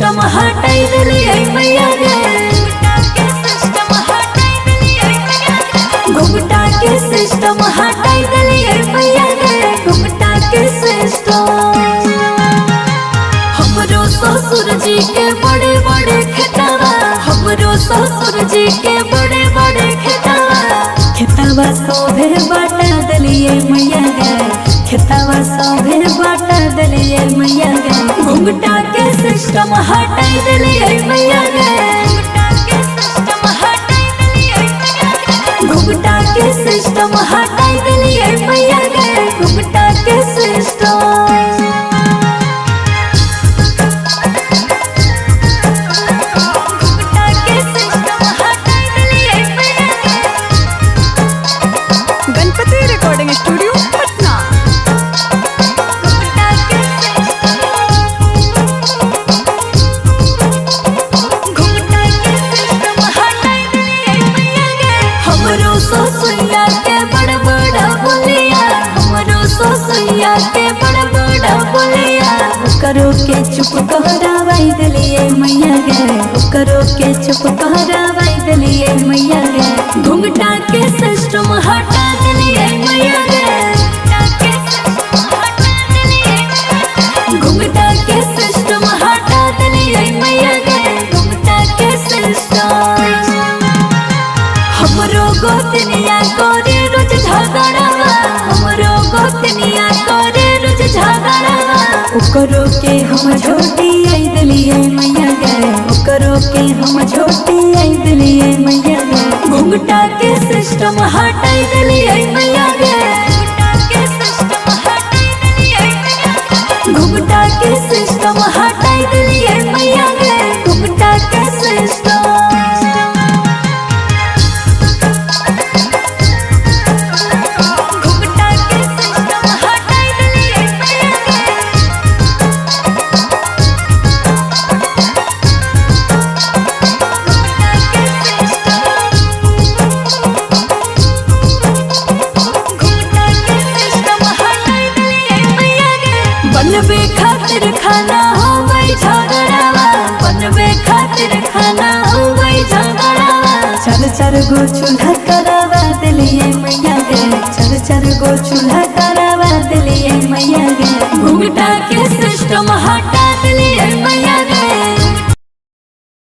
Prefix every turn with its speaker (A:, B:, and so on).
A: System हटाई देलियै मैया गे। घुंघटा के सिस्टम हटाई देलियै मैया गे। घुंघटा के सिस्टम। हमरो ससुर जी के बड़े बड़े खेतवा, हमरो ससुर जी के बड़े बड़े खेतवा, खेतवा सोभे बाटा देलियै मैया गे। खेतवा सोभे बाटा देलियै मैया गे। घुंघटा के सिस्टम हटाई देलियै मैया गे। घुंघटा के सिस्टम हटाई देलियै मैया गे। घुंघटा के सिस्टम। घुंघटा के सिस्टम हटाई देलियै मैया गे।
B: Ganpati recording studio Patna.
A: घुंघटा के सिस्टम, घुंघटा के सिस्टम हटाई देलियै मैया गे। हमरो ससुइया के बड़ बड़ बोलिया, हमरो ससुइया के बड़ बड़ बोलिया, ओकरो के चुप कहरावाई देलियै मैया गे। ओकरो के चुप कहरावाई देलियै मैया गे। घुंघटा के सिस्टम हटा देलियै मैया गे। घुंघटा के सिस्टम हटा देलियै मैया गे। घुंघटा के सिस्टम। हमरो गोतनिया करे रोज झगड़ावा, हमरो गोतनिया करे रोज झगड़ावा, ओकरो के हम झोटी आई देलियै मैया गे। ओकरो के हम झोटी आई देलियै मैया गे। घुंघटा के सिस्टम हटाई देलियै मैया गे। घुंघटा के सिस्टम हटाई देलियै मैया गे। घुंघटा के सिस्टम। घुंघटा के सिस्टम हटाई देलियै मैया गे। घुंघटा के सिस्टम, घुंघटा के सिस्टम हटाई देलियै मैया गे। बनबे खातिर खाना होबै झगड़ावा, बनबे खातिर खाना होबै झगड़ावा, चार चार गो चूल्हा करावा देलियै मैया गे। चार चार गो चूल्हा करावा देलियै मैया गे। घुंघटा के सिस्टम हटा